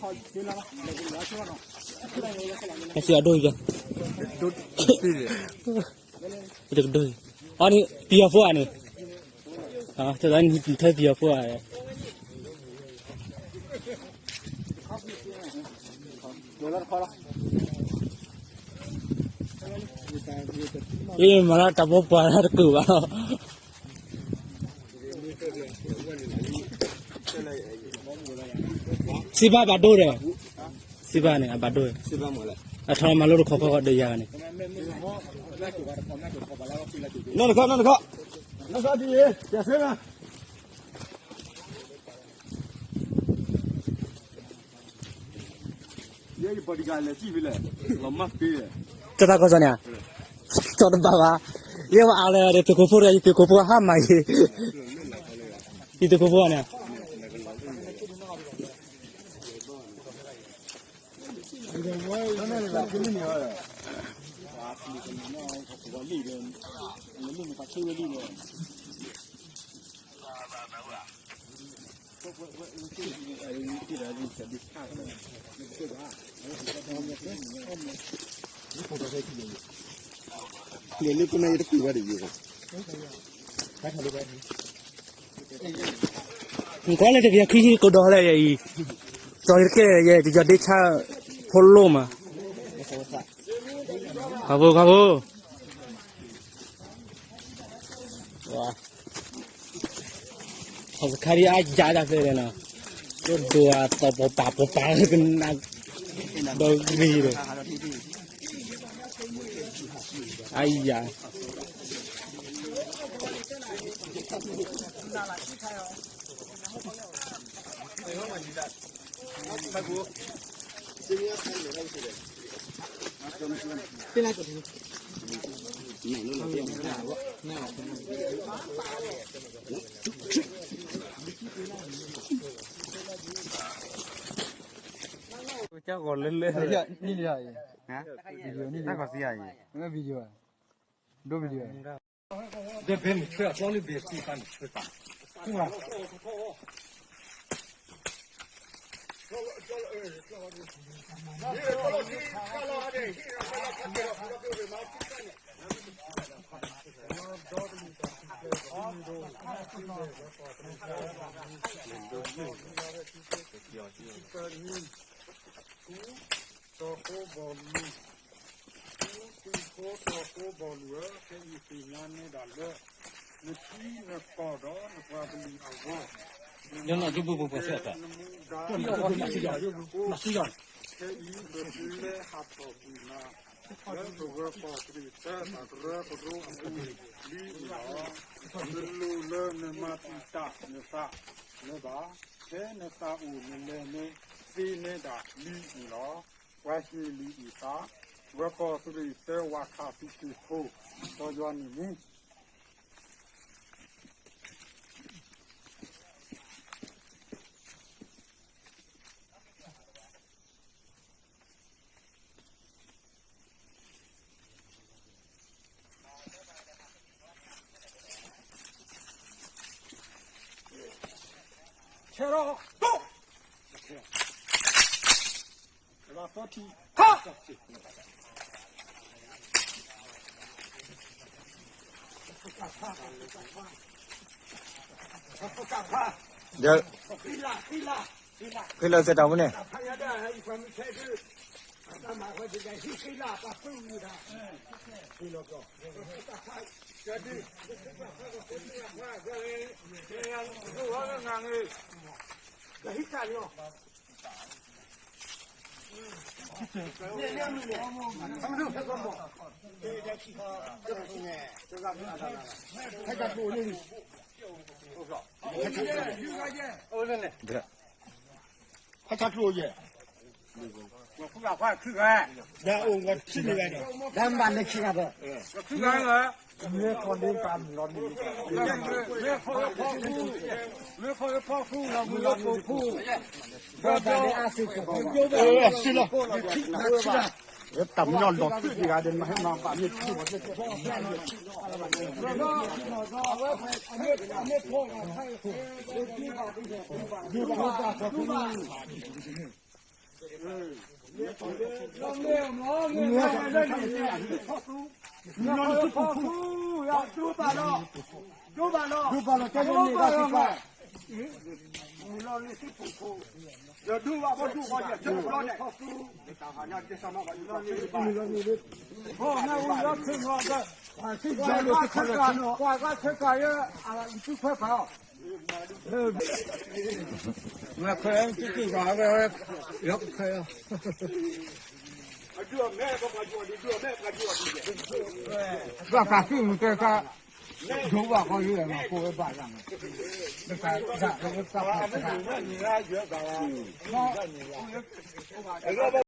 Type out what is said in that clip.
ကစံးအဒိၣ်ယၤ, တကဒိၣ်, အီၤန့ၣ် ပယီၤဖိဧါန့ၣ်, ထဲပယီၤဖိဧါ, အ့ၣ် မၤလၢတၢ်ဖိပှၤလၢတကုာ်ဘၣ်လီၤ. စံးဘၣ်ဘၣ်ဒိၣ်ဒီး, စံးဘၣ်န့ၣ် အဘၣ်ဒိၣ်, အထီမၤလိတခီခီဒီးယၤန့ၣ်, နီၢ်တခီ, နီၢ်တခီ, နီၢ်တခီဒ်အံၤ, ယၤဆၢမး ယဲယပှၤတဂၤလဲၤစံၣ်ဖဲလဲၣ်, လီၤမၢ်ဖဲလဲၣ်, ကတၢ်ကီၢ်စီန့ၣ်, ကီတဘၣ်ဘၣ်, ယဲဝဲအါလဲၣ် ယသုးခိၣ်ဖိဒီး ယသုးခိၣ်ဖိဟါမၢ်ယံၤ, ယသုးခိၣ်ဖိန့ၣ်, နကွၢ်လၢတကယၤခံဆံကဒီးလၢယအံၤ, ကၠီယတကဲယဲ ယကၠီဒ့ဆၣ်ဖိလိၣ်မး, ခီဖိ ခီဖိ ခီစခါဒ်အါယၤဒၣ်ဖဲလဲၣ်နီၤ, ဒိၣ်ဒိၣ်အသီပပၤပပၤကနၣ်, ဒီဂ့ၤဒီး, အါယၤ ကၢ်ဂီၤလၢလၢ, နံၣ်လံ, နံၣ်လံ, ဒိၣ် video တီၤဃိဘီလူၤ, သုးဖိတီၤဃိဘီလူၤဧၢ, ခဲအံၤသ့ၣ်ညါနဲဒၣ်လၢ နထံနကီၢ်ဒီးနပှၤကလုာ်အဂီၢ်, နမူဒါ ခဲအံၤပလဲၤဟးထီၣ်ကွံာ်နၤ လၢပဂၢၤကီၢ်သရံးသၢတၢ်ကရၢကရိအပူၤလံန့ၣ်လီၤ. တလိၣ်လၢနမၤတံာ်တာ်နသးလၢၤဘၣ်, ဖဲနသးအိၣ်နလဲၤန့ၣ် သ့နဲဒၣ်လံန့ၣ်လီၤ. ပှၤဟ့ၣ်လံာ်အုၣ်သး, ဂၢၤကီၢ်သရံးသၢဝးခးသုးက့ၤခိၣ်, ဒီးယွၤန့ၣ်မူ ဆဲးထီၣ်, ဒီး ဖဲလၢစဲးတၢ်မူန့ၣ် ဖးဆါကျိၤယဲၢ်, ဒီးအိၣ်ဝဲထံၣ်န့ၣ်ဝဲဒီး, ဒီးမၤလၢခံဂၤဒီး, မ့ၢ်ခီဖီၣ်ဖူ, မ့ၢ်ခီဖီၣ်ဖူ, လီၤမုၢ်လီၤပိာ်ဖူ, ဒီးအါစ့ၢ်ကီး, ထံၣ်လီၤ, ထံၣ်လီၤ, တၢ်မညီလီၤထံၣ်တဂၤဒီး မၤဟဲမၤဘၣ်မ့ၢ်ထံၣ်ဘၣ်, မ့ၢ်ထံၣ်ဘၣ် မ့ၢ်ထံၣ်ဘၣ် မ့ၢ်ထံၣ်ဘၣ် မ့ၢ်ထံၣ်ဘၣ် လီၤမ့ၢ်အီၤမ့ၢ် လီၤမ့ၢ်အီၤ ဒိဘၣ်လီၤ ဒိဘၣ်လီၤ ဒိဘၣ်လီၤ တဲန့ၣ် လီၤန့ၣ် ဒီးဒိဘၣ်ဘီဒိဘီယဲၢ်ဆၢကဘျီန့ၣ် ပှၤဂၤဆၢကၤယဲၢ် အလံၤစုခွဲဖးအီၤ ခွဲခွဲ ဘၣ်ဖးသံမူတဲကါ ဒိဘၣ်ဃီလံမး ကိးဝဲဘၣ်လၢမး တၢ်ဒၣ်ဝဲတၢ်ဖးတၢ်